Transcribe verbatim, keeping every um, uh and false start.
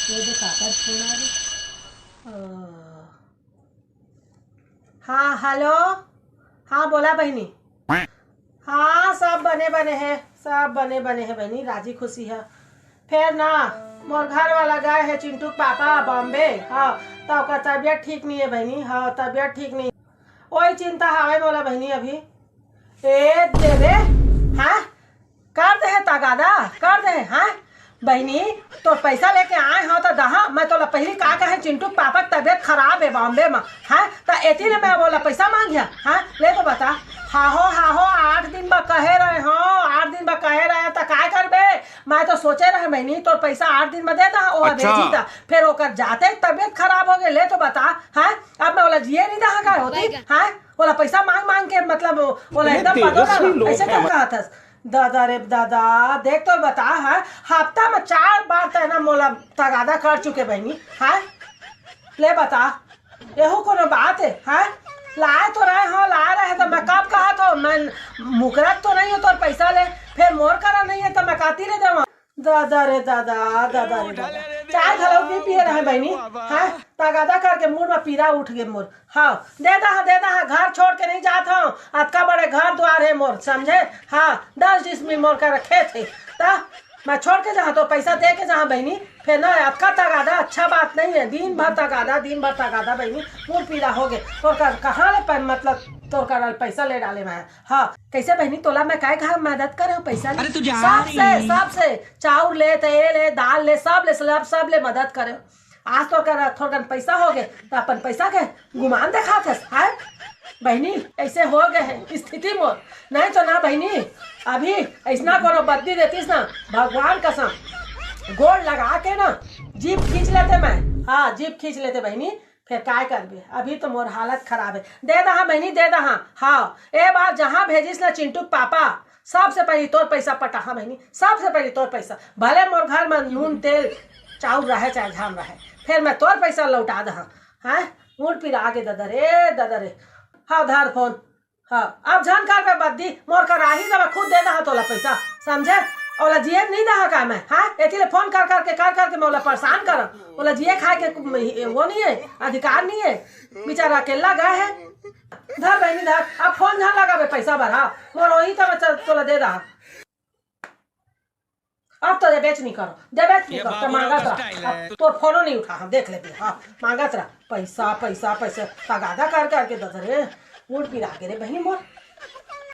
ये जो काकर फोन आ रही। अ, हाँ, हेलो। हाँ, बोला बहिनी। हाँ, सब बने बने हे, सब बने बने हे बहिनी, राजी खुशी हे। फेर ना, मोर घर वाला गए हे चिंटू के पापा बॉम्बे। हाँ, त ओकर तबियत ठीक नहीं हे बहिनी। हाँ, तबियत ठीक नहीं, वही चिंता हवे मोला बहिनी अभी। ए दे रे, हाँ, कर दे हे तगादा, कर दे हे, हाँ। बहिनी, तोर पैसा लेके आए हो त दहा, मैं तोला पहली का कहे, चिंटू के पापा के तबियत खराब हे बॉम्बे में, हाँ, त एती ले मैं बोला पैसा मांगिया, हाँ, ले तो बता। हाहो, हाहो, आठ दिन बा कहे रहे हो, आठ दिन बा कहे रहे त काय करबे? मैं तो सोचे रहे बहिनी, तोर पैसा आठ दिन में दे दहा, ओ अच्छा। भेजी त, फिर ओकर जाते तबियत खराब हो गए, ले तो बता, हाँ, अब मैं ओला जिए नहीं दहा का होती, हाँ, ओला पैसा मांग मांग के, मतलब, ओला अरे एकदम तेजस्वी बदल लोग ऐसे हैं। कहा था। दादा रे दादा, देख तो बता, हाँ, हफ्ता में चार बार तय ना मोला तगादा कर चुके बहिनी, हाँ? ले बता, एहू कोनो बात हे, हाँ? लाए तो रहे हो, लाए रहे तो मैं कब कहा था, मैं मुकरत तो नहीं हो तोर पैसा ले, फिर मोर करा नहीं हे तो मैं काती ले देवा। दादा रे दादा, दादा रे दादा, चाय घलो नहीं पिए रहे बहिनी, हाँ? तगादा करके मुड़ में पीरा उठ गए मोर। हाँ, दे दहा, दे दहा, घर छोड़ के नहीं जात हूँ। अतका बड़े घर द्वार हे मोर, समझे? हाँ, दस डिसमिल मोर कर खेत हे। त मैं छोड़ के जहाँ तो पैसा दे के जहाँ बहिनी, फिर ना अतका तगादा अच्छा बात नहीं हे। दिन भर तगादा, दिन भर तगादा बहिनी, मुड़ पीरा हो गए। तोर कर कहाँ ले पै-, मतलब तोर कर पैसा ले डाले मैं। हाँ, कैसे बहिनी तोला मैं काय घर मदद करे हो पैसा ले? अरे तू जा सबसे, रही। सबसे चाउर ले, तेल ले, दाल ले, सब ले, सब, सब ले मदद करे। आज तोर करा थोड़कन पैसा हो गए, त अपन पैसा के गुमान देखाथस, हैं? बहिनी, ऐसे हो गए हे स्थिति मोर। नहीं तो ना बहिनी, अभी ऐसना कोनो बद्दी देतीस ना, भगवान कसम, गोड़ लगा के ना, जीभ खींच लेते मैं। हाँ, जीभ खींच लेते बहिनी, फिर काय करबे? अभी तो मोर हालत खराब हे। दे दहा बहिनी, दे दहा। हाँ, ए बार जहाँ भेजिस ना चिंटू के पापा, सबसे पहली तोर पैसा पटाहा बहिनी, सबसे पहली तोर पैसा। भले मोर घर में नून, तेल, चाउर रहे चाहे झाम रहे, फिर मैं तोर पैसा लौटा दहा। हैं? मुड़ पीरा गे ददा रे, ददा रे। हाँ, धर फोन। हाँ, अब झन करबे बद्दी, मोर करा ही जब खुद दे दहा तोला पैसा, समझे? ओला जिए नहीं दहा का मैं, हाँ? एती ले फोन कर करके, कर करके मैं ओला परेशान कर। ओला जिए खाए के वो नहीं हे, अधिकार नहीं हे। बेचारा अकेला गए हे। धर बहिनी धर, अब फोन झन लगाबे पैसा बर, हाँ? मोर वही तब चल तोला दे दहा। अब तो देबेच नहीं करो, देबेच नहीं ये करो, तो बाबू राव मांगत का रहा। स्टाइल अब है। तोर फोनो नहीं उठा, हाँ, देख लेते, हाँ, मांगत रहा। पैसा, पैसा, पैसा, तगादा कर करके ददा रे, मुड़ पीरा गे रे बहिनी मोर।